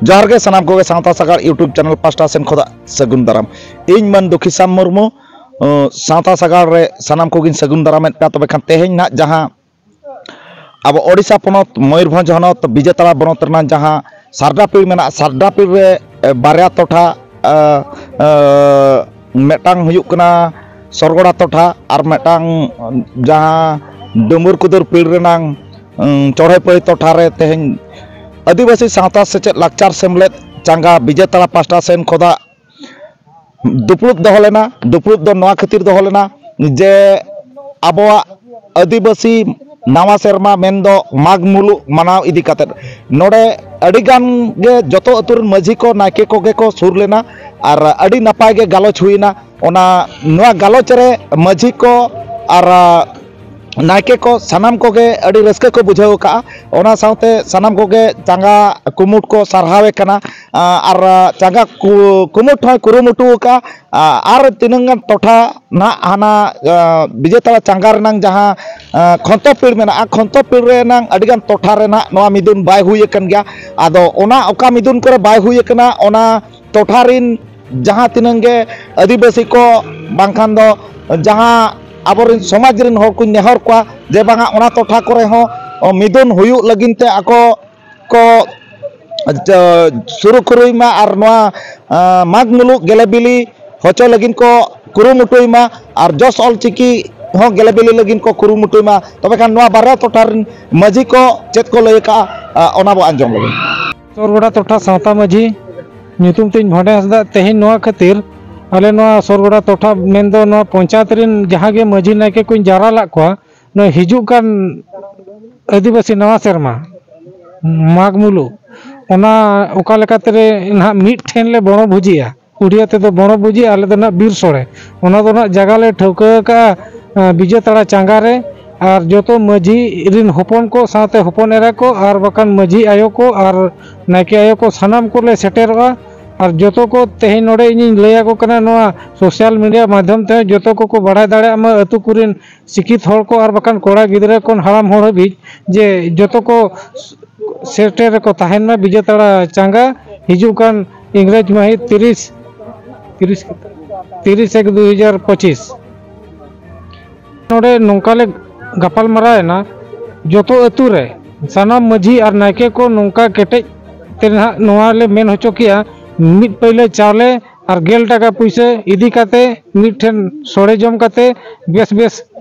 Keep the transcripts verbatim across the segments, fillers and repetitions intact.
ᱡᱚᱦᱟᱨ ᱜᱮ ᱥᱟᱱᱟᱢ ᱠᱚᱜᱮ ᱥᱟᱶᱛᱟ ᱥᱟᱜᱟᱲ YouTube ᱪᱮᱱᱮᱞ ᱯᱟᱦᱴᱟ ᱥᱮᱱ ᱠᱷᱚᱱᱟᱜ ᱥᱟᱹᱜᱩᱱ ᱫᱟᱨᱟᱢ᱾ ᱤᱧ ᱢᱟᱹᱱ ᱫᱩᱠᱷᱤᱥᱟᱢ ᱢᱩᱨᱢᱩ, ᱚ, ᱥᱟᱶᱛᱟ ᱥᱟᱜᱟᱲ ᱨᱮ ᱥᱟᱱᱟᱢ ᱠᱚᱜᱮᱧ ᱥᱟᱹᱜᱩᱱ ᱫᱟᱨᱟᱢᱮᱫ ᱯᱮᱭᱟ᱾ ᱛᱚᱵᱮ ᱠᱷᱟᱱ ᱛᱮᱦᱮᱧ ᱱᱟᱦᱟᱜ ᱡᱟᱦᱟᱸ ᱟᱵᱚ ᱳᱰᱤᱥᱟ ᱯᱚᱱᱚᱛ ᱢᱚᱭᱩᱨᱵᱷᱚᱸᱡᱽ ᱦᱚᱱᱚᱛ ᱵᱤᱡᱮᱛᱟᱲᱟ ᱵᱚᱱᱚᱛ ᱨᱮᱱᱟᱜ ᱡᱟᱦᱟᱸ ᱥᱟᱨᱰᱟ ᱯᱤᱲ ᱢᱮᱱᱟᱜᱼᱟ, ᱥᱟᱨᱰᱟ ᱯᱤᱲ ᱨᱮ, ᱮ, ᱵᱟᱨᱭᱟ ᱴᱚᱴᱷᱟ, ᱮ, ᱮ, ᱢᱤᱫᱴᱟᱝ ᱦᱩᱭᱩᱜ ᱠᱟᱱᱟ ᱥᱚᱨᱜᱚᱲᱟ ᱴᱚᱴᱷᱟ ᱟᱨ ᱢᱤᱫᱴᱟᱝ ᱡᱟᱦᱟᱸ ᱰᱩᱢᱩᱨ ᱠᱩᱫᱩᱨ ᱯᱤᱲ ᱨᱮᱱᱟᱝ, ᱩᱸ, ᱪᱚᱲᱦᱮᱯᱟᱹᱲᱤ ᱴᱚᱴᱷᱟ ᱨᱮ ᱛᱮᱦᱮᱧ ᱟᱹᱫᱤᱵᱟᱹᱥᱤ ᱥᱟᱶᱛᱟ ᱥᱮᱪᱮᱫ ᱞᱟᱠᱪᱟᱨ ᱥᱮᱢᱞᱮᱫ ᱪᱟᱸᱜᱟ ᱵᱤᱡᱮᱛᱟᱲᱟ ᱯᱟᱦᱴᱟ ᱥᱮᱱ ᱠᱷᱚᱱᱟᱜ ᱫᱩᱯᱲᱩᱵ ᱫᱚᱦᱚ ᱞᱮᱱᱟ᱾ ᱫᱩᱯᱲᱩᱵ ᱫᱚ ᱱᱚᱣᱟ ᱠᱷᱟᱹᱛᱤᱨ ᱫᱚᱦᱚ ᱞᱮᱱᱟ ᱡᱮ ᱟᱵᱚᱣᱟᱜ ᱟᱹᱫᱤᱵᱟᱹᱥᱤ ᱱᱟᱣᱟ ᱥᱮᱨᱢᱟ ᱢᱮᱱᱫᱚ ᱢᱟᱜᱽ ᱢᱩᱞᱩᱜ ᱢᱟᱱᱟᱣ ᱤᱫᱤ ᱠᱟᱛᱮᱫ ᱱᱚᱰᱮ ᱟᱹᱰᱤ ᱜᱟᱱ ᱜᱮ ᱡᱚᱛᱚ ᱟᱹᱛᱩ ᱨᱮᱱ ᱢᱟᱹᱡᱷᱤ ᱠᱚ, ᱱᱟᱭᱠᱮ ᱠᱚᱜᱮ ᱠᱚ ᱥᱩᱨ ᱞᱮᱱᱟ ᱟᱨ ᱟᱹᱰᱤ ᱱᱟᱯᱟᱭ ᱜᱮ ᱜᱟᱞᱚᱪ ᱦᱩᱭᱱᱟ᱾ ᱚᱱᱟ, ᱱᱚᱣᱟ ᱜᱟᱞᱚᱪ ᱨᱮ ᱢᱟᱹᱡᱷᱤ ᱠᱚ ᱟᱨ ᱱᱟᱭᱠᱮ ᱠᱚ ᱥᱟᱱᱟᱢ ᱠᱚᱜᱮ ᱟᱹᱰᱤ ᱨᱟᱹᱥᱠᱟᱹ ᱠᱚ ᱵᱩᱡᱷᱟᱹᱣ ᱟᱠᱟᱫᱼᱟ᱾ ᱚᱱᱟ ᱥᱟᱶᱛᱮ ᱥᱟᱱᱟᱢ ᱠᱚᱜᱮ ᱪᱟᱸᱜᱟ ᱠᱩᱢᱩᱴ ᱠᱚ ᱥᱟᱨᱦᱟᱣᱮ ᱠᱟᱱᱟ, ᱟ, ᱟᱨ ᱪᱟᱸᱜᱟ ᱠᱩ-, ᱠᱩᱢᱩᱴ ᱦᱚᱸᱭ ᱠᱩᱨᱩᱢᱩᱴᱩ ᱟᱠᱟᱫᱼᱟ᱾ ᱟ, ᱟᱨ ᱛᱤᱱᱟᱹᱝ ᱜᱟᱱ ᱴᱚᱴᱷᱟ ᱱᱟᱦᱟᱜ ᱦᱟᱱᱟ, ᱟ, ᱵᱤᱡᱮᱛᱟᱲᱟ ᱪᱟᱸᱜᱟ ᱨᱮᱱᱟᱝ ᱡᱟᱦᱟᱸ, ᱟ, ᱠᱷᱚᱱᱛᱚ ᱯᱤᱲ ᱢᱮᱱᱟᱜᱼᱟ, ᱠᱷᱚᱱᱛᱚ ᱯᱤᱲ ᱨᱮᱱᱟᱝ ᱟᱹᱰᱤᱜᱟᱱ ᱴᱚᱴᱷᱟ ᱨᱮ ᱱᱟᱦᱟᱜ ᱱᱚᱣᱟ ᱢᱤᱫᱩᱱ ᱵᱟᱭ ᱦᱩᱭ ᱟᱠᱟᱱ ᱜᱮᱭᱟ᱾ ᱟᱫᱚ ᱚᱱᱟ ᱚᱠᱟ ᱢᱤᱫᱩᱱ ᱠᱚᱨᱮ ᱵᱟᱭ ᱦᱩᱭ ᱟᱠᱟᱱᱟ, ᱚᱱᱟ ᱴᱚᱴᱷᱟ ᱨᱤᱱ ᱡᱟᱦᱟᱸ ᱛᱤᱱᱟᱹᱝ ᱜᱮ ᱟᱹᱫᱤᱵᱟᱹᱥᱤ ᱠᱚ ᱵᱟᱝᱠᱷᱟᱱ ᱫᱚ ᱡᱟᱦᱟᱸ ᱟᱵᱚᱨᱮᱱ ᱥᱚᱢᱟᱡᱽ ᱨᱮᱱ ᱦᱚᱲ ᱠᱚᱧ ᱱᱮᱦᱚᱨ ᱠᱚᱣᱟ ᱡᱮ ᱵᱟᱝᱟ ᱚᱱᱟ ᱴᱚᱴᱷᱟ ᱠᱚᱨᱮ ᱦᱚᱸ ᱢᱤᱫᱩᱱ ᱦᱩᱭᱩᱜ ᱞᱟᱹᱜᱤᱫ ᱛᱮ ᱟᱠᱚ ᱠᱚ ᱡᱚ-, ᱥᱩᱨᱩᱠᱷᱩᱨᱩᱭ ᱢᱟ ᱟᱨ ᱱᱚᱣᱟ, ᱟ, ᱢᱟᱜᱽ ᱢᱩᱞᱩᱜ ᱜᱮᱞᱮ ᱵᱤᱞᱤ ᱦᱚᱪᱚ ᱞᱟᱹᱜᱤᱫ ᱠᱚ ᱠᱩᱨᱩᱢᱩᱴᱩᱭ ᱢᱟ ᱟᱨ ᱡᱚᱥ ᱚᱞ ᱪᱤᱠᱤ ᱦᱚᱸ ᱜᱮᱞᱮ ᱵᱤᱞᱤ ᱞᱟᱹᱜᱤᱫ ᱠᱚ ᱠᱩᱨᱩᱢᱩᱴᱩᱭ ᱢᱟ᱾ ᱛᱚᱵᱮ ᱠᱷᱟᱱ ᱱᱚᱣᱟ ᱵᱟᱨᱭᱟ ᱴᱚᱴᱷᱟ ᱨᱮᱱ ᱢᱟᱹᱡᱷᱤ ᱠᱚ ᱪᱮᱫ ᱠᱚ ᱞᱟᱹᱭ ᱟᱠᱟᱫᱼᱟ, ᱟ, ᱚᱱᱟ ᱵᱚ ᱟᱸᱡᱚᱢ ᱞᱮᱜᱮ᱾ ᱥᱚᱨᱜᱚᱰᱟ ᱴᱚᱴᱷᱟ ᱥᱟᱶᱛᱟ ᱢᱟᱹᱡᱷᱤ ᱧᱩᱛᱩᱢ ᱛᱤᱧ ᱵᱷᱚᱸᱰᱮ ᱦᱟᱸᱥᱫᱟ᱾ ᱛᱮᱦᱮᱧ ᱱᱚᱣᱟ ᱠᱷᱟᱹᱛᱤᱨ ᱟᱞᱮ ᱱᱚᱣᱟ ᱥᱚᱨᱜᱚᱰᱟ ᱴᱚᱴᱷᱟ ᱢᱮᱱᱫᱚ ᱱᱚᱣᱟ ᱯᱚᱧᱪᱟᱭᱮᱛ ᱨᱮᱱ ᱡᱟᱦᱟᱸ ᱜᱮ ᱢᱟᱹᱡᱷᱤ ᱱᱟᱭᱠᱮ ᱠᱚᱧ ᱡᱟᱣᱨᱟ ᱞᱮᱫ ᱠᱚᱣᱟ, ᱱᱚᱣᱟ ᱦᱤᱡᱩᱜ ᱠᱟᱱ ᱟᱹᱫᱤᱵᱟᱹᱥᱤ ᱱᱟᱣᱟ ᱥᱮᱨᱢᱟ ᱢᱟᱜᱽ ᱢᱩᱞᱩᱜ, ᱚᱱᱟ ᱚᱠᱟ ᱞᱮᱠᱟᱛᱮ ᱱᱟᱦᱟᱜ ᱢᱤᱫ ᱴᱷᱮᱱ ᱞᱮ ᱵᱚᱬᱚ ᱵᱷᱩᱡᱤᱜᱼᱟ, ᱩᱲᱤᱭᱟ ᱛᱮᱫᱚ ᱵᱚᱬᱚ ᱵᱷᱩᱡᱤ, ᱟᱞᱮ ᱫᱚ ᱱᱟᱦᱟᱜ ᱵᱤᱨ ᱥᱚᱲᱮ, ᱚᱱᱟ ᱫᱚ ᱱᱟᱦᱟᱜ ᱡᱟᱭᱜᱟ ᱞᱮ ᱴᱷᱟᱹᱣᱠᱟᱹ ᱟᱠᱟᱫᱼᱟ, ᱟ, ᱵᱤᱡᱮᱛᱟᱲᱟ ᱪᱟᱸᱜᱟ ᱨᱮ᱾ ᱟᱨ ᱡᱚᱛᱚ ᱢᱟᱹᱡᱷᱤ ᱨᱤᱱ ᱦᱚᱯᱚᱱ ᱠᱚ ᱥᱟᱶᱛᱮ ᱦᱚᱯᱚᱱ ᱮᱨᱟ ᱠᱚ ᱟᱨ ᱵᱟᱠᱷᱟᱱ ᱢᱟᱹᱡᱷᱤ ᱟᱭᱳ ᱠᱚ ᱟᱨ ᱱᱟᱭᱠᱮ ᱟᱭᱳ ᱠᱚ ᱥᱟᱱᱟᱢ ᱠᱚᱞᱮ ᱥᱮᱴᱮᱨᱚᱜᱼᱟ᱾ ᱟᱨ ᱡᱚᱛᱚ ᱠᱚ ᱛᱮᱦᱮᱧ ᱱᱚᱰᱮ ᱤᱧᱤᱧ ᱞᱟᱹᱭ ᱟᱠᱚ ᱠᱟᱱᱟ, ᱱᱚᱣᱟ ᱥᱳᱥᱟᱞ ᱢᱤᱰᱤᱭᱟ ᱢᱟᱫᱽᱫᱷᱚᱢ ᱛᱮ ᱡᱚᱛᱚ ᱠᱚᱠᱚ ᱵᱟᱲᱟᱭ ᱫᱟᱲᱮᱭᱟᱜ ᱢᱟ, ᱟᱹᱛᱩ ᱠᱚᱨᱮᱱ ᱥᱤᱠᱠᱷᱤᱛ ᱦᱚᱲ ᱠᱚ ᱟᱨ ᱵᱟᱠᱷᱟᱱ ᱠᱚᱲᱟ ᱜᱤᱫᱽᱨᱟᱹ ᱠᱷᱚᱱ ᱦᱟᱲᱟᱢ ᱦᱚᱲ ᱦᱟᱹᱵᱤᱡ, ᱡᱮ ᱡᱚᱛᱚ ᱠᱚ ᱥᱮᱴᱮᱨ ᱨᱮᱠᱚ ᱛᱟᱦᱮᱱ ᱢᱟ ᱵᱤᱡᱮᱛᱟᱲᱟ ᱪᱟᱸᱜᱟ ᱦᱤᱡᱩᱜ ᱠᱟᱱ ᱤᱝᱨᱮᱡᱽ ᱢᱟᱹᱦᱤᱛ ᱛᱤᱨᱤᱥ ᱛᱤᱨᱤᱥ ᱛᱤᱨᱤᱥ ᱮᱠ ᱫᱩᱭ ᱦᱟᱡᱟᱨ ᱯᱚᱸᱪᱤᱥ᱾ ᱱᱚᱰᱮ ᱱᱚᱝᱠᱟ ᱞᱮ ᱜᱟᱯᱟᱞ ᱢᱟᱨᱟᱣ ᱮᱱᱟ, ᱡᱚᱛᱚ ᱟᱹᱛᱩ ᱨᱮ ᱥᱟᱱᱟᱢ ᱢᱟᱹᱡᱷᱤ ᱟᱨ ᱱᱟᱭᱠᱮ ᱠᱚ ᱱᱚᱝᱠᱟ ᱠᱮᱴᱮᱡ ᱛᱮ ᱱᱟᱦᱟᱜ ᱱᱚᱣᱟ ᱞᱮ ᱢᱮᱱ ᱦᱚᱪᱚ ᱠᱮᱜᱼᱟ, ᱢᱤᱫ ᱯᱟᱹᱭᱞᱟᱹ ᱪᱟᱣᱞᱮ ᱟᱨ ᱜᱮᱞ ᱴᱟᱠᱟ ᱯᱩᱭᱥᱟᱹ ᱤᱫᱤ ᱠᱟᱛᱮ ᱢᱤᱫ ᱴᱷᱮᱱ ᱥᱚᱲᱮ ᱡᱚᱢ ᱠᱟᱛᱮ ᱵᱮᱥ ᱵᱮᱥ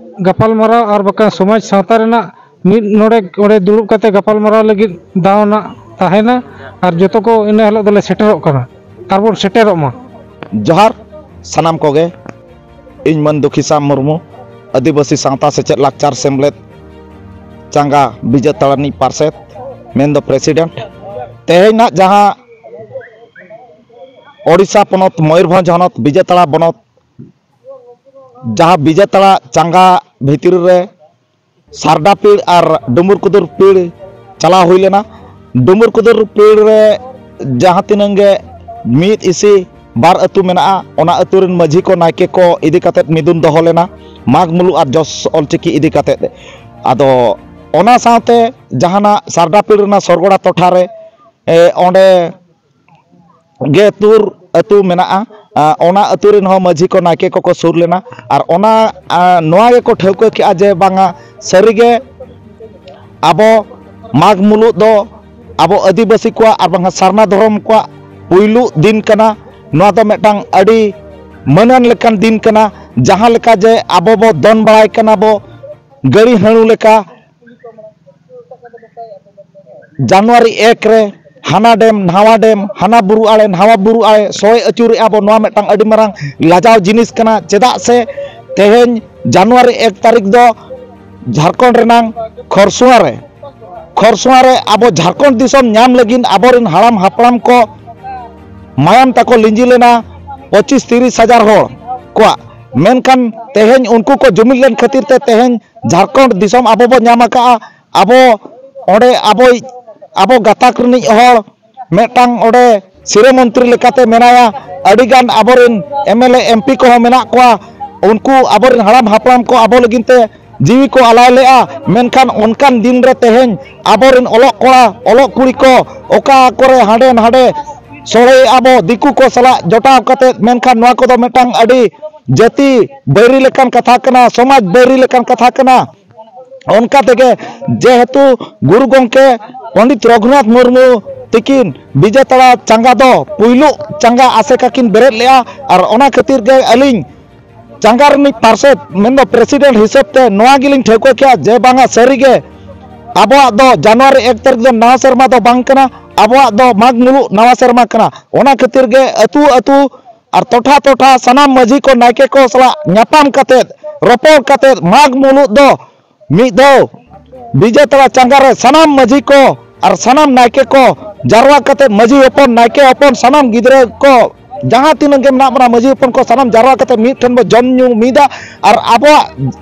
ᱜᱟᱯᱟᱞ ᱢᱟᱨᱟᱣ ᱟᱨ ᱵᱟᱠᱷᱟᱱ ᱥᱚᱢᱟᱡᱽ ᱥᱟᱶᱛᱟ ᱨᱮᱱᱟᱜ ᱢᱤᱫ ᱱᱚᱰᱮ ᱚᱸᱰᱮ ᱫᱩᱲᱩᱵ ᱠᱟᱛᱮ ᱜᱟᱯᱟᱞ ᱢᱟᱨᱟᱣ ᱞᱟᱹᱜᱤᱫ ᱫᱟᱣ ᱨᱮᱱᱟᱜ ᱛᱟᱦᱮᱱᱟ᱾ ᱟᱨ ᱡᱚᱛᱚ ᱠᱚ ᱤᱱᱟᱹ ᱦᱤᱞᱳᱜ ᱫᱚᱞᱮ ᱥᱮᱴᱮᱨᱚᱜ ᱠᱟᱱᱟ ᱟᱨ ᱵᱚᱱ ᱥᱮᱴᱮᱨᱚᱜ ᱢᱟ᱾ ᱡᱚᱦᱟᱨ ᱥᱟᱱᱟᱢ ᱠᱚᱜᱮ᱾ ᱤᱧ ᱢᱟᱹᱱ ᱫᱩᱠᱷᱤᱥᱟᱢ ᱢᱩᱨᱢᱩ, ᱟᱹᱫᱤᱵᱟᱹᱥᱤ ᱥᱟᱶᱛᱟ ᱥᱮᱪᱮᱫ ᱞᱟᱠᱪᱟᱨ ᱥᱮᱢᱞᱮᱫ ᱪᱟᱸᱜᱟ ᱵᱤᱡᱮᱛᱟᱲᱟ ᱨᱤᱱᱤᱡ ᱯᱟᱨᱥᱮᱛ, ᱢᱮᱱᱫᱚ ᱯᱨᱮᱥᱤᱰᱮᱱᱴ᱾ ᱛᱮᱦᱮᱧ ᱱᱟᱜ ᱡᱟᱦᱟᱸ ᱳᱰᱤᱥᱟ ᱯᱚᱱᱚᱛ, ᱢᱚᱭᱩᱨᱵᱷᱚᱸᱡᱽ ᱦᱚᱱᱚᱛ, ᱵᱤᱡᱮᱛᱟᱲᱟ ᱵᱚᱱᱚᱛ, ᱡᱟᱦᱟᱸ ᱵᱤᱡᱮᱛᱟᱲᱟ ᱪᱟᱸᱜᱟ ᱵᱷᱤᱛᱤᱨ ᱨᱮ ᱥᱟᱨᱰᱟ ᱯᱤᱲ ᱟᱨ ᱰᱩᱢᱩᱨ ᱠᱩᱫᱩᱨ ᱯᱤᱲ ᱪᱟᱞᱟᱣ ᱦᱩᱭ ᱞᱮᱱᱟ᱾ ᱰᱩᱢᱩᱨ ᱠᱩᱫᱩᱨ ᱯᱤᱲ ᱨᱮ ᱡᱟᱦᱟᱸ ᱛᱤᱱᱟᱹᱝ ᱜᱮ ᱢᱤᱫ ᱤᱥᱤ ᱵᱟᱨ ᱟᱹᱛᱩ ᱢᱮᱱᱟᱜᱼᱟ, ᱚᱱᱟ ᱟᱹᱛᱩ ᱨᱮᱱ ᱢᱟᱹᱡᱷᱤ ᱠᱚ, ᱱᱟᱭᱠᱮ ᱠᱚ ᱤᱫᱤ ᱠᱟᱛᱮᱫ ᱢᱤᱫᱩᱱ ᱫᱚᱦᱚ ᱞᱮᱱᱟ ᱢᱟᱜᱽ ᱢᱩᱞᱩᱜ ᱟᱨ ᱡᱚᱥ ᱚᱞᱪᱤᱠᱤ ᱤᱫᱤ ᱠᱟᱛᱮᱫ᱾ ᱟᱫᱚ ᱚᱱᱟ ᱥᱟᱶᱛᱮ ᱡᱟᱦᱟᱱᱟᱜ ᱥᱟᱨᱰᱟ ᱯᱤᱲ ᱨᱮᱱᱟᱜ ᱥᱚᱨᱜᱚᱲᱟ ᱴᱚᱴᱷᱟ ᱨᱮ, ᱮ, ᱚᱸᱰᱮ ᱜᱮ ᱛᱩᱨ ᱟᱹᱛᱩ ᱢᱮᱱᱟᱜᱼᱟ᱾ ᱟ, ᱚᱱᱟ ᱟᱹᱛᱩ ᱨᱮᱱ ᱦᱚᱸ ᱢᱟᱹᱡᱷᱤ ᱠᱚ, ᱱᱟᱭᱠᱮ ᱠᱚᱠᱚ ᱥᱩᱨ ᱞᱮᱱᱟ᱾ ᱟᱨ ᱚᱱᱟ, ᱟ, ᱱᱚᱣᱟ ᱜᱮᱠᱚ ᱴᱷᱟᱹᱣᱠᱟᱹ ᱠᱮᱜᱼᱟ ᱡᱮ ᱵᱟᱝᱟ, ᱥᱟᱹᱨᱤᱜᱮ ᱟᱵᱚ ᱢᱟᱜᱽ ᱢᱩᱞᱩᱜ ᱫᱚ ᱟᱵᱚ ᱟᱹᱫᱤᱵᱟᱹᱥᱤ ᱠᱚᱣᱟᱜ ᱟᱨ ᱵᱟᱝᱟ ᱥᱟᱨᱱᱟ ᱫᱷᱚᱨᱚᱢ ᱠᱚᱣᱟᱜ ᱯᱩᱭᱞᱩ ᱫᱤᱱ ᱠᱟᱱᱟ᱾ ᱱᱚᱣᱟ ᱫᱚ ᱢᱤᱫᱴᱟᱝ ᱟᱹᱰᱤ ᱢᱟᱹᱱᱟᱱ ᱞᱮᱠᱟᱱ ᱫᱤᱱ ᱠᱟᱱᱟ᱾ ᱡᱟᱦᱟᱸ ᱞᱮᱠᱟ ᱡᱮ ᱟᱵᱚ ᱵᱚ ᱫᱚᱱ ᱵᱟᱲᱟᱭ ᱠᱟᱱᱟ ᱵᱚ ᱜᱟᱹᱲᱤ ᱦᱟᱹᱬᱩ ᱞᱮᱠᱟ, ᱡᱟᱱᱩᱣᱟᱨᱤ ᱮᱠ ᱨᱮ ᱦᱟᱱᱟ ᱰᱮᱢ, ᱱᱟᱣᱟ ᱰᱮᱢ, ᱦᱟᱱᱟ ᱵᱩᱨᱩ ᱟᱲᱮ, ᱱᱟᱣᱟ ᱵᱩᱨᱩ ᱟᱲᱮ ᱥᱚᱭ ᱟᱹᱪᱩᱨᱮᱜᱼᱟ ᱵᱚ, ᱱᱚᱣᱟ ᱢᱤᱫᱴᱟᱝ ᱟᱹᱰᱤ ᱢᱟᱨᱟᱝ ᱞᱟᱡᱟᱣ ᱡᱤᱱᱤᱥ ᱠᱟᱱᱟ᱾ ᱪᱮᱫᱟᱜ ᱥᱮ ᱛᱮᱦᱮᱧ ᱡᱟᱱᱩᱣᱟᱨᱤ ᱮᱠ ᱛᱟᱹᱨᱤᱠᱷ ᱫᱚ ᱡᱷᱟᱲᱠᱷᱚᱸᱰ ᱨᱮᱱᱟᱝ ᱠᱷᱚᱨᱥᱚᱣᱟ ᱨᱮ, ᱠᱷᱚᱨᱥᱚᱣᱟ ᱨᱮ ᱟᱵᱚ ᱡᱷᱟᱲᱠᱷᱚᱸᱰ ᱫᱤᱥᱚᱢ ᱧᱟᱢ ᱞᱟᱹᱜᱤᱫ ᱟᱵᱚᱨᱮᱱ ᱦᱟᱲᱟᱢ ᱦᱟᱯᱲᱟᱢ ᱠᱚ ᱢᱟᱭᱟᱢ ᱛᱟᱠᱚ ᱞᱤᱸᱡᱤ ᱞᱮᱱᱟ ᱯᱚᱸᱪᱤᱥ ᱛᱤᱨᱤᱥ ᱦᱟᱡᱟᱨ ᱦᱚᱲ ᱠᱚᱣᱟᱜ᱾ ᱢᱮᱱᱠᱷᱟᱱ ᱛᱮᱦᱮᱧ ᱩᱱᱠᱩ ᱠᱚ ᱡᱩᱢᱤᱫ ᱞᱮᱱ ᱠᱷᱟᱹᱛᱤᱨ ᱛᱮ ᱛᱮᱦᱮᱧ ᱡᱷᱟᱲᱠᱷᱚᱸᱰ ᱫᱤᱥᱚᱢ ᱟᱵᱚ ᱵᱚ ᱧᱟᱢ ᱟᱠᱟᱫᱼᱟ᱾ ᱟᱵᱚ ᱚᱸᱰᱮ ᱟᱵᱚᱭᱤᱡ, ᱟᱵᱚ ᱜᱟᱛᱟᱠ ᱨᱤᱱᱤᱡ ᱦᱚᱲ ᱢᱤᱫᱴᱟᱝ ᱚᱸᱰᱮ ᱥᱤᱨᱟᱹ ᱢᱚᱱᱛᱨᱤ ᱞᱮᱠᱟᱛᱮ ᱢᱮᱱᱟᱭᱟ᱾ ᱟᱹᱰᱤᱜᱟᱱ ᱟᱵᱚᱨᱮᱱ M L A, M P ᱠᱚᱦᱚᱸ ᱢᱮᱱᱟᱜ ᱠᱚᱣᱟ᱾ ᱩᱱᱠᱩ ᱟᱵᱚᱨᱮᱱ ᱦᱟᱲᱟᱢ ᱦᱟᱯᱲᱟᱢ ᱠᱚ ᱟᱵᱚ ᱞᱟᱹᱜᱤᱫ ᱛᱮ ᱡᱤᱣᱤ ᱠᱚ ᱟᱞᱟᱭ ᱞᱮᱫᱼᱟ, ᱢᱮᱱᱠᱷᱟᱱ ᱚᱱᱠᱟᱱ ᱫᱤᱱ ᱨᱮ ᱛᱮᱦᱮᱧ ᱟᱵᱚᱨᱮᱱ ᱚᱞᱚᱜ ᱠᱚᱲᱟ, ᱚᱞᱚᱜ ᱠᱩᱲᱤ ᱠᱚ ᱚᱠᱟ ᱠᱚᱨᱮ ᱦᱟᱸᱰᱮ ᱱᱟᱰᱮ ᱥᱚᱲᱮᱭᱮᱫᱼᱟ ᱵᱚ ᱫᱤᱠᱩ ᱠᱚ ᱥᱟᱞᱟᱜ ᱡᱚᱴᱟᱣ ᱠᱟᱛᱮ, ᱢᱮᱱᱠᱷᱟᱱ ᱱᱚᱣᱟ ᱠᱚᱫᱚ ᱢᱤᱫᱴᱟᱝ ᱟᱹᱰᱤ ᱡᱟᱹᱛᱤ ᱵᱟᱹᱭᱨᱤ ᱞᱮᱠᱟᱱ ᱠᱟᱛᱷᱟ ᱠᱟᱱᱟ, ᱥᱚᱢᱟᱡᱽ ᱵᱟᱹᱭᱨᱤ ᱞᱮᱠᱟᱱ ᱠᱟᱛᱷᱟ ᱠᱟᱱᱟ᱾ ᱚᱱᱠᱟ ᱛᱮᱜᱮ ᱡᱮᱦᱮᱛᱩ ᱜᱩᱨᱩ ᱜᱚᱢᱠᱮ ᱯᱚᱱᱰᱤᱛ ᱨᱚᱜᱷᱩᱱᱟᱛᱷ ᱢᱩᱨᱢᱩ ᱛᱤᱠᱤᱱ ᱵᱤᱡᱮᱛᱟᱲᱟ ᱪᱟᱸᱜᱟ ᱫᱚ ᱯᱩᱭᱞᱩ ᱪᱟᱸᱜᱟ ᱟᱥᱮᱠᱟ ᱠᱤᱱ ᱵᱮᱨᱮᱫ ᱞᱮᱫᱼᱟ, ᱟᱨ ᱚᱱᱟ ᱠᱷᱟᱹᱛᱤᱨ ᱜᱮ ᱟᱹᱞᱤᱧ ᱪᱟᱸᱜᱟ ᱨᱤᱱᱤᱡ ᱯᱟᱨᱥᱮᱛ ᱢᱮᱱᱫᱚ ᱯᱨᱮᱥᱤᱰᱮᱱᱴ ᱦᱤᱥᱟᱹᱵ ᱛᱮ ᱱᱚᱣᱟ ᱜᱮᱞᱤᱧ ᱴᱷᱟᱹᱣᱠᱟᱹ ᱠᱮᱜᱼᱟ ᱡᱮ ᱵᱟᱝᱟ ᱥᱟᱹᱨᱤᱜᱮ ᱟᱵᱚᱣᱟᱜ ᱫᱚ ᱡᱟᱱᱩᱣᱟᱨᱤ ᱮᱠ ᱛᱟᱹᱨᱤᱠᱷ ᱫᱚ ᱱᱟᱣᱟ ᱥᱮᱨᱢᱟ ᱫᱚ ᱵᱟᱝ ᱠᱟᱱᱟ, ᱟᱵᱚᱣᱟᱜ ᱫᱚ ᱢᱟᱜᱽ ᱢᱩᱞᱩᱜ ᱱᱟᱣᱟ ᱥᱮᱨᱢᱟ ᱠᱟᱱᱟ᱾ ᱚᱱᱟ ᱠᱷᱟᱹᱛᱤᱨ ᱜᱮ ᱟᱹᱛᱩ ᱟᱹᱛᱩ ᱟᱨ ᱴᱚᱴᱷᱟ ᱴᱚᱴᱷᱟ ᱥᱟᱱᱟᱢ ᱢᱟᱹᱡᱷᱤ ᱠᱚ ᱱᱟᱭᱠᱮ ᱠᱚ ᱥᱟᱞᱟᱜ ᱧᱟᱯᱟᱢ ᱠᱟᱛᱮᱫ ᱨᱚᱯᱚᱲ ᱠᱟᱛᱮᱫ ᱢᱟᱜᱽ ᱢᱩᱞᱩᱜ ᱫᱚ ᱢᱤᱫ ᱫᱷᱟᱣ ᱵᱤᱡᱮᱛᱟᱲᱟ ᱪᱟᱸᱜᱟ ᱨᱮ ᱥᱟᱱᱟᱢ ᱢᱟᱹᱡᱷᱤ ᱠᱚ ᱟᱨ ᱥᱟᱱᱟᱢ ᱱᱟᱭᱠᱮ ᱠᱚ ᱡᱟᱨᱣᱟ ᱠᱟᱛᱮᱫ ᱢᱟᱹᱡᱷᱤ ᱦᱚᱯᱚᱱ, ᱱᱟᱭᱠᱮ ᱦᱚᱯᱚᱱ, ᱥᱟᱱᱟᱢ ᱜᱤᱫᱽᱨᱟᱹ ᱠᱚ ᱡᱟᱦᱟᱸ ᱛᱤᱱᱟᱹᱜ ᱜᱮ ᱢᱮᱱᱟᱜ ᱵᱚᱱᱟ ᱢᱟᱹᱡᱷᱤ ᱦᱚᱯᱚᱱ ᱠᱚ ᱥᱟᱱᱟᱢ ᱡᱟᱨᱣᱟ ᱠᱟᱛᱮᱫ ᱢᱤᱫ ᱴᱷᱮᱱ ᱵᱚ ᱡᱚᱢ ᱧᱩ ᱢᱤᱫᱟ ᱟᱨ ᱟᱵᱚᱣᱟᱜ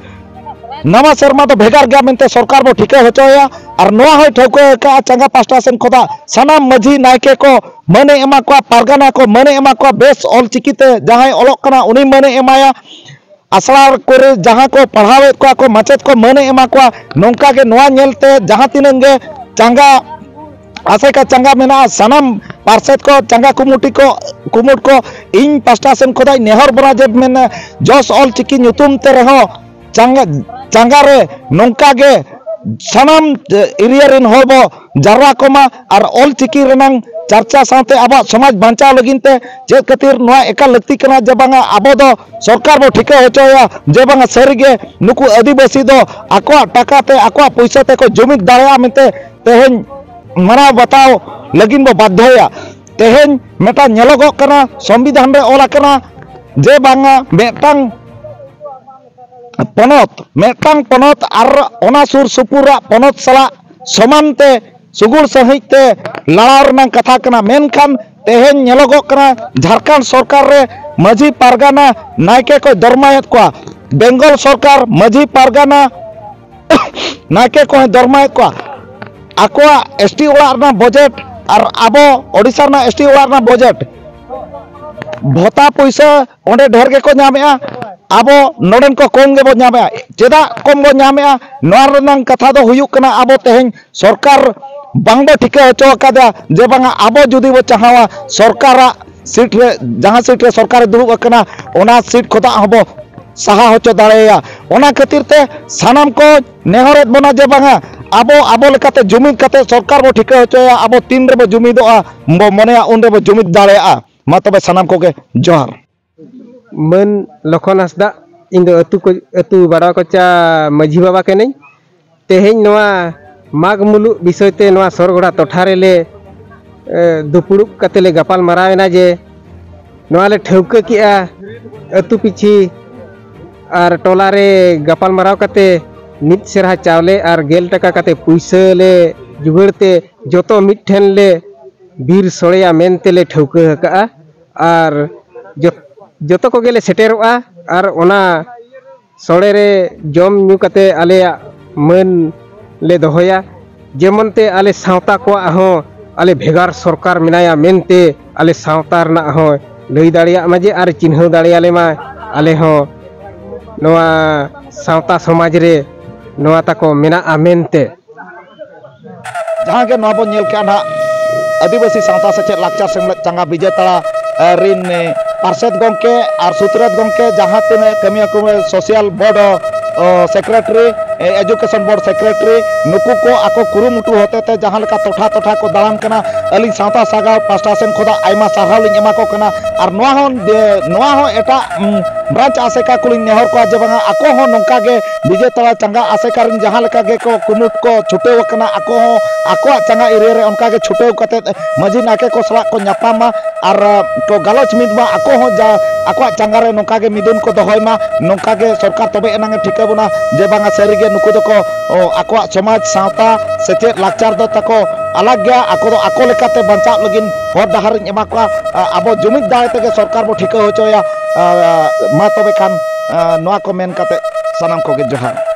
ᱱᱟᱣᱟ ᱥᱮᱨᱢᱟ ᱫᱚ ᱵᱷᱮᱜᱟᱨ ᱜᱮᱭᱟ ᱢᱮᱱᱛᱮ ᱥᱚᱨᱠᱟᱨ ᱵᱚ ᱴᱷᱤᱠᱟᱹ ᱦᱚᱪᱚᱭᱟ᱾ ᱟᱨ ᱱᱚᱣᱟ ᱦᱚᱸᱭ ᱴᱷᱟᱹᱣᱠᱟᱹ ᱟᱠᱟᱫᱼᱟ ᱪᱟᱸᱜᱟ ᱯᱟᱥᱴᱟ ᱥᱮᱱ ᱠᱷᱚᱱᱟᱜ ᱥᱟᱱᱟᱢ ᱢᱟᱹᱡᱷᱤ ᱱᱟᱭᱠᱮ ᱠᱚ ᱢᱟᱹᱱᱮ ᱮᱢᱟ ᱠᱚᱣᱟ, ᱯᱟᱨᱜᱟᱱᱟ ᱠᱚ ᱢᱟᱹᱱᱮ ᱮᱢᱟ ᱠᱚᱣᱟ, ᱵᱮᱥ ᱚᱞ ᱪᱤᱠᱤᱛᱮ ᱡᱟᱦᱟᱸᱭ ᱚᱞᱚᱜ ᱠᱟᱱᱟ ᱩᱱᱤ ᱢᱟᱹᱱᱮ ᱮᱢᱟᱭᱟ, ᱟᱥᱲᱟ ᱠᱚᱨᱮ ᱡᱟᱦᱟᱸ ᱠᱚ ᱯᱟᱲᱦᱟᱣᱮᱫ ᱠᱚᱣᱟ ᱠᱚ ᱢᱟᱪᱮᱫ ᱠᱚ ᱢᱟᱹᱱᱮ ᱮᱢᱟ ᱠᱚᱣᱟ᱾ ᱱᱚᱝᱠᱟ ᱜᱮ ᱱᱚᱣᱟ ᱧᱮᱞᱛᱮ ᱡᱟᱦᱟᱸ ᱛᱤᱱᱟᱹᱜ ᱜᱮ ᱪᱟᱸᱜᱟ ᱟᱥᱮᱠᱟ ᱪᱟᱸᱜᱟ ᱢᱮᱱᱟᱜᱼᱟ, ᱥᱟᱱᱟᱢ ᱯᱟᱨᱥᱮᱛ ᱠᱚ, ᱪᱟᱸᱜᱟ ᱠᱩᱢᱩᱴᱤ ᱠᱚ, ᱠᱩᱢᱩᱴ ᱠᱚ, ᱤᱧ ᱯᱟᱥᱴᱟ ᱥᱮᱱ ᱠᱷᱚᱱᱟᱜ ᱱᱮᱦᱚᱨ ᱵᱚᱱᱟ ᱡᱮ ᱢᱮᱱᱟ ᱡᱚᱥ ᱚᱞ ᱪᱤᱠᱤ ᱧᱩᱛᱩᱢ ᱛᱮ ᱨᱮᱦᱚᱸ ᱪᱟᱸᱜᱟ, ᱪᱟᱸᱜᱟ ᱨᱮ ᱱᱚᱝᱠᱟ ᱜᱮ ᱥᱟᱱᱟᱢ ᱮᱨᱤᱭᱟ ᱨᱮᱱ ᱦᱚᱲ ᱵᱚ ᱡᱟᱨᱣᱟ ᱠᱚᱢᱟ ᱟᱨ ᱚᱞ ᱪᱤᱠᱤ ᱨᱮᱱᱟᱝ ᱪᱟᱨᱪᱟ ᱥᱟᱶᱛᱮ ᱟᱵᱚᱣᱟᱜ ᱥᱚᱢᱟᱡᱽ ᱵᱟᱧᱪᱟᱣ ᱞᱟᱹᱜᱤᱫ ᱛᱮ ᱪᱮᱫ ᱠᱷᱟᱹᱛᱤᱨ ᱱᱚᱣᱟ ᱮᱠᱟᱞ ᱞᱟᱹᱠᱛᱤ ᱠᱟᱱᱟ ᱡᱮ ᱵᱟᱝᱟ ᱟᱵᱚ ᱫᱚ ᱥᱚᱨᱠᱟᱨ ᱵᱚ ᱴᱷᱤᱠᱟᱹ ᱦᱚᱪᱚᱭᱟ ᱡᱮ ᱵᱟᱝᱟ ᱥᱟᱹᱨᱤᱜᱮ ᱱᱩᱠᱩ ᱟᱹᱫᱤᱵᱟᱹᱥᱤ ᱫᱚ ᱟᱠᱚᱣᱟᱜ ᱴᱟᱠᱟ ᱛᱮ ᱟᱠᱚᱣᱟᱜ ᱯᱩᱭᱥᱟᱹ ᱛᱮᱠᱚ ᱡᱩᱢᱤᱫ ᱫᱟᱲᱮᱭᱟᱜᱼᱟ ᱢᱮᱱᱛᱮ ᱛᱮᱦᱮᱧ ᱢᱟᱱᱟᱣ ᱵᱟᱛᱟᱣ ᱞᱟᱹᱜᱤᱫ ᱵᱚ ᱵᱟᱫᱽᱫᱷᱚᱭᱟ᱾ ᱛᱮᱦᱮᱧ ᱢᱤᱫᱴᱟᱝ ᱧᱮᱞᱚᱜᱚᱜ ᱠᱟᱱᱟ, ᱥᱚᱝᱵᱤᱫᱷᱟᱱ ᱨᱮ ᱚᱞ ᱟᱠᱟᱱᱟ ᱡᱮ ᱵᱟᱝᱟ ᱢᱤᱫᱴᱟᱝ ᱯᱚᱱᱚᱛ, ᱢᱤᱫᱴᱟᱝ ᱯᱚᱱᱚᱛ ᱟᱨ ᱚᱱᱟ ᱥᱩᱨ ᱥᱩᱯᱩᱨᱟᱜ ᱯᱚᱱᱚᱛ ᱥᱟᱞᱟᱜ ᱥᱚᱢᱟᱱ ᱛᱮ ᱥᱩᱜᱩᱲ ᱥᱟᱺᱦᱤᱡ ᱛᱮ ᱞᱟᱲᱟᱣ ᱨᱮᱱᱟᱜ ᱠᱟᱛᱷᱟ ᱠᱟᱱᱟ᱾ ᱢᱮᱱᱠᱷᱟᱱ ᱛᱮᱦᱮᱧ ᱧᱮᱞᱚᱜᱚᱜ ᱠᱟᱱᱟ ᱡᱷᱟᱲᱠᱷᱚᱸᱰ ᱥᱚᱨᱠᱟᱨ ᱨᱮ ᱢᱟᱹᱡᱷᱤ ᱯᱟᱨᱜᱟᱱᱟ ᱱᱟᱭᱠᱮ ᱠᱚᱭ ᱫᱚᱨᱢᱟᱭᱮᱫ ᱠᱚᱣᱟ, ᱵᱮᱝᱜᱚᱞ ᱥᱚᱨᱠᱟᱨ ᱢᱟᱹᱡᱷᱤ ᱯᱟᱨᱜᱟᱱᱟ ᱱᱟᱭᱠᱮ ᱠᱚᱦᱚᱸᱭ ᱫᱚᱨᱢᱟᱭᱮᱫ ᱠᱚᱣᱟ᱾ ᱟᱠᱚᱣᱟᱜ ᱮᱥ ᱴᱤ ᱚᱲᱟᱜ ᱨᱮᱱᱟᱜ ᱵᱟᱡᱮᱴ ᱟᱨ ᱟᱵᱚ ᱳᱰᱤᱥᱟ ᱨᱮᱱᱟᱜ ᱮᱥ ᱴᱤ ᱚᱲᱟᱜ ᱨᱮᱱᱟᱜ ᱵᱟᱡᱮᱴ, ᱵᱷᱚᱛᱟ ᱯᱩᱭᱥᱟᱹ ᱚᱸᱰᱮ ᱰᱷᱮᱨ ᱜᱮᱠᱚ ᱧᱟᱢᱮᱜᱼᱟ᱾ ᱟᱵᱚ ᱱᱚᱰᱮᱱ ᱠᱚ ᱠᱚᱢ ᱜᱮᱵᱚ ᱧᱟᱢᱮᱜᱼᱟ᱾ ᱪᱮᱫᱟᱜ ᱠᱚᱢ ᱵᱚ ᱧᱟᱢᱮᱜᱼᱟ? ᱱᱚᱣᱟ ᱨᱮᱱᱟᱜ ᱠᱟᱛᱷᱟ ᱫᱚ ᱦᱩᱭᱩᱜ ᱠᱟᱱᱟ, ᱟᱵᱚ ᱛᱮᱦᱮᱧ ᱥᱚᱨᱠᱟᱨ ᱵᱟᱝ ᱵᱚ ᱴᱷᱤᱠᱟᱹ ᱦᱚᱪᱚ ᱟᱠᱟᱫᱟ ᱡᱮ ᱵᱟᱝᱟ, ᱟᱵᱚ ᱡᱩᱫᱤ ᱵᱚ ᱪᱟᱦᱟᱣᱟ ᱥᱚᱨᱠᱟᱨᱟᱜ ᱥᱤᱴ ᱨᱮ, ᱡᱟᱦᱟᱸ ᱥᱤᱴ ᱨᱮ ᱥᱚᱨᱠᱟᱨᱮ ᱫᱩᱲᱩᱵ ᱟᱠᱟᱱᱟ, ᱚᱱᱟ ᱥᱤᱴ ᱠᱷᱚᱱᱟᱜ ᱦᱚᱸᱵᱚ ᱥᱟᱦᱟ ᱦᱚᱪᱚ ᱫᱟᱲᱮᱭᱟᱭᱟ᱾ ᱚᱱᱟ ᱠᱷᱟᱹᱛᱤᱨ ᱛᱮ ᱥᱟᱱᱟᱢ ᱠᱚ ᱱᱮᱦᱚᱨᱮᱫ ᱵᱚᱱᱟ ᱡᱮ ᱵᱟᱝᱟ, ᱟᱵᱚ ᱟᱵᱚ ᱞᱮᱠᱟᱛᱮ ᱡᱩᱢᱤᱫ ᱠᱟᱛᱮ ᱥᱚᱨᱠᱟᱨ ᱵᱚ ᱴᱷᱤᱠᱟᱹ ᱦᱚᱪᱚᱭᱟ᱾ ᱟᱵᱚ ᱛᱤᱱ ᱨᱮᱵᱚ ᱡᱩᱢᱤᱫᱚᱜᱼᱟ, ᱵᱚ ᱢᱚᱱᱮᱭᱟ, ᱩᱱ ᱨᱮᱵᱚ ᱡᱩᱢᱤᱫ ᱫᱟᱲᱮᱭᱟᱜᱼᱟ᱾ ᱢᱟ ᱛᱚᱵᱮ ᱥᱟᱱᱟᱢ ᱠᱚᱜᱮ ᱡᱚᱦᱟᱨ᱾ ᱢᱟᱹᱱ ᱞᱚᱠᱷᱚᱱ ᱦᱟᱸᱥᱫᱟᱜ, ᱤᱧ ᱫᱚ ᱟᱹᱛᱩ ᱠᱚ-, ᱟᱹᱛᱩ ᱵᱟᱲᱣᱟ ᱠᱚᱪᱟ ᱢᱟᱹᱡᱷᱤ ᱵᱟᱵᱟ ᱠᱟᱹᱱᱟᱹᱧ᱾ ᱛᱮᱦᱮᱧ ᱱᱚᱣᱟ ᱢᱟᱜᱽ ᱢᱩᱞᱩᱜ ᱵᱤᱥᱚᱭ ᱛᱮ ᱱᱚᱣᱟ ᱥᱚᱨᱜᱚᱲᱟ ᱴᱚᱴᱷᱟ ᱨᱮᱞᱮ, ᱮ, ᱫᱩᱯᱩᱲᱩᱵ ᱠᱟᱛᱮ ᱞᱮ ᱜᱟᱯᱟᱞ ᱢᱟᱨᱟᱣ ᱮᱱᱟ ᱡᱮ ᱱᱚᱣᱟ ᱞᱮ ᱴᱷᱟᱹᱣᱠᱟᱹ ᱠᱮᱜᱼᱟ, ᱟᱹᱛᱩ ᱯᱤᱪᱷᱤ ᱟᱨ ᱴᱚᱞᱟ ᱨᱮ ᱜᱟᱯᱟᱞ ᱢᱟᱨᱟᱣ ᱠᱟᱛᱮ ᱢᱤᱫ ᱥᱮᱨᱦᱟ ᱪᱟᱣᱞᱮ ᱟᱨ ᱜᱮᱞ ᱴᱟᱠᱟ ᱠᱟᱛᱮ ᱯᱩᱭᱥᱟᱹ ᱞᱮ ᱡᱩᱜᱟᱹᱲ ᱛᱮ ᱡᱚᱛᱚ ᱢᱤᱫ ᱴᱷᱮᱱ ᱞᱮ ᱵᱤᱨ ᱥᱚᱲᱮᱭᱟ ᱢᱮᱱᱛᱮ ᱞᱮ ᱴᱷᱟᱹᱣᱠᱟᱹ ᱟᱠᱟᱜᱼᱟ᱾ ᱟᱨ ᱡᱚᱛ-, ᱡᱚᱛᱚ ᱠᱚᱜᱮ ᱞᱮ ᱥᱮᱴᱮᱨᱚᱜᱼᱟ᱾ ᱟᱨ ᱚᱱᱟ ᱥᱚᱲᱮ ᱨᱮ ᱡᱚᱢ ᱧᱩ ᱠᱟᱛᱮ ᱟᱞᱮᱭᱟᱜ ᱢᱟᱹᱱ ᱞᱮ ᱫᱚᱦᱚᱭᱟ, ᱡᱮᱢᱚᱱ ᱛᱮ ᱟᱞᱮ ᱥᱟᱶᱛᱟ ᱠᱚᱣᱟᱜ ᱦᱚᱸ ᱟᱞᱮ ᱵᱷᱮᱜᱟᱨ ᱥᱚᱨᱠᱟᱨ ᱢᱮᱱᱟᱭᱟ ᱢᱮᱱᱛᱮ ᱟᱞᱮ ᱥᱟᱶᱛᱟ ᱨᱮᱱᱟᱜ ᱦᱚᱸ ᱞᱟᱹᱭ ᱫᱟᱲᱮᱭᱟᱜ ᱢᱟ ᱡᱮ ᱟᱨ ᱪᱤᱱᱦᱟᱹᱣ ᱫᱟᱲᱮᱭᱟᱞᱮ ᱢᱟ ᱟᱞᱮ ᱦᱚᱸ ᱱᱚᱣᱟ ᱥᱟᱶᱛᱟ ᱥᱚᱢᱟᱡᱽ ᱨᱮ ᱱᱚᱣᱟ ᱛᱟᱠᱚ ᱢᱮᱱᱟᱜᱼᱟ ᱢᱮᱱᱛᱮ᱾ ᱡᱟᱦᱟᱸ ᱜᱮ ᱱᱚᱣᱟ ᱵᱚᱱ ᱧᱮᱞ ᱠᱮᱜᱼᱟ ᱱᱟᱦᱟᱜ, ᱟᱹᱫᱤᱵᱟᱹᱥᱤ ᱥᱟᱶᱛᱟ ᱥᱮᱪᱮᱫ ᱞᱟᱠᱪᱟᱨ ᱥᱮᱢᱞᱮᱫ ᱪᱟᱸᱜᱟ ᱵᱤᱡᱮᱛᱟᱲᱟ, ᱮ, ᱨᱤᱱ, ᱮ, ᱯᱟᱨᱥᱮᱛ ᱜᱚᱢᱠᱮ ᱟᱨ ᱥᱩᱛᱨᱮᱛ ᱜᱚᱢᱠᱮ, ᱡᱟᱦᱟᱸ ᱛᱤᱱᱟᱹᱜ ᱠᱟᱹᱢᱤᱭᱟᱹ ᱠᱚ, social board, ᱚ, secretary, ᱮ, education board secretary, ᱱᱩᱠᱩ ᱠᱚ ᱟᱠᱚ ᱠᱩᱨᱩᱢᱩᱴᱩ ᱦᱚᱛᱮᱛᱮ ᱡᱟᱦᱟᱸ ᱞᱮᱠᱟ ᱴᱚᱴᱷᱟ ᱴᱚᱴᱷᱟ ᱠᱚ ᱫᱟᱬᱟᱱ ᱠᱟᱱᱟ, ᱟᱹᱞᱤᱧ ᱥᱟᱶᱛᱟ ᱥᱟᱜᱟᱲ ᱯᱟᱥᱴᱟ ᱥᱮᱱ ᱠᱷᱚᱱᱟᱜ ᱟᱭᱢᱟ ᱥᱟᱨᱦᱟᱣ ᱞᱤᱧ ᱮᱢᱟ ᱠᱚ ᱠᱟᱱᱟ᱾ ᱟᱨ ᱱᱚᱣᱟ ᱦᱚᱸ, ᱮ, ᱱᱚᱣᱟ ᱦᱚᱸ ᱮᱴᱟᱜ, ᱩᱢ, branch ᱟᱥᱮᱠᱟ ᱠᱚᱞᱤᱧ ᱱᱮᱦᱚᱨ ᱠᱚᱣᱟ ᱡᱮ ᱵᱟᱝᱟ, ᱟᱠᱚ ᱦᱚᱸ ᱱᱚᱝᱠᱟ ᱜᱮ ᱵᱤᱡᱮᱛᱟᱲᱟ ᱪᱟᱸᱜᱟ ᱟᱥᱮᱠᱟ ᱨᱮᱱ ᱡᱟᱦᱟᱸ ᱞᱮᱠᱟ ᱜᱮᱠᱚ ᱠᱩᱢᱩᱴ ᱠᱚ ᱪᱷᱩᱴᱟᱹᱣ ᱟᱠᱟᱱᱟ, ᱟᱠᱚ ᱦᱚᱸ ᱟᱠᱚᱣᱟᱜ ᱪᱟᱸᱜᱟ area ᱨᱮ ᱚᱱᱠᱟ ᱜᱮ ᱪᱷᱩᱴᱟᱹᱣ ᱠᱟᱛᱮ ᱢᱟᱹᱡᱷᱤ ᱱᱟᱭᱠᱮ ᱠᱚ ᱥᱟᱞᱟᱜ ᱠᱚ ᱧᱟᱯᱟᱢᱟ ᱟᱨ, ᱟ, ᱠᱚ ᱜᱟᱞᱚᱪ ᱢᱤᱫ ᱢᱟ, ᱟᱠᱚ ᱦᱚᱸ ᱡᱟ ᱟᱠᱚᱣᱟᱜ ᱪᱟᱸᱜᱟ ᱨᱮ ᱱᱚᱝᱠᱟ ᱜᱮ ᱢᱤᱫᱩᱱ ᱠᱚ ᱫᱚᱦᱚᱭ ᱢᱟ, ᱱᱚᱝᱠᱟ ᱜᱮ ᱥᱚᱨᱠᱟᱨ ᱛᱚᱵᱮ ᱮᱱᱟᱝ ᱮ ᱴᱷᱤᱠᱟᱹ ᱵᱚᱱᱟ ᱡᱮ ᱵᱟᱝᱟ ᱥᱟᱹᱨᱤ ᱜᱮ ᱱᱩᱠᱩ ᱫᱚᱠᱚ, ᱚ, ᱟᱠᱚᱣᱟᱜ ᱥᱚᱢᱟᱡᱽ, ᱥᱟᱶᱛᱟ, ᱥᱮᱪᱮᱫ, ᱞᱟᱠᱪᱟᱨ ᱫᱚ ᱛᱟᱠᱚ ᱟᱞᱟᱜᱽ ᱜᱮᱭᱟ, ᱟᱠᱚ ᱫᱚ ᱟᱠᱚ ᱞᱮᱠᱟᱛᱮ ᱵᱟᱧᱪᱟᱣ ᱞᱟᱹᱜᱤᱫ ᱦᱚᱨ ᱰᱟᱦᱟᱨ ᱤᱧ ᱮᱢᱟ ᱠᱚᱣᱟ᱾ ᱟ, ᱟᱵᱚ ᱡᱩᱢᱤᱫ ᱫᱟᱲᱮ ᱛᱮᱜᱮ ᱥᱚᱨᱠᱟᱨ ᱵᱚ ᱴᱷᱤᱠᱟᱹ ᱦᱚᱪᱚᱭᱟ᱾ ᱟ, ᱢᱟ ᱛᱚᱵᱮ ᱠᱷᱟᱱ, ᱟ, ᱱᱚᱣᱟ ᱠᱚ ᱢᱮᱱ ᱠᱟᱛᱮ ᱥᱟᱱᱟᱢ ᱠᱚᱜᱮ ᱡᱚᱦᱟᱨ᱾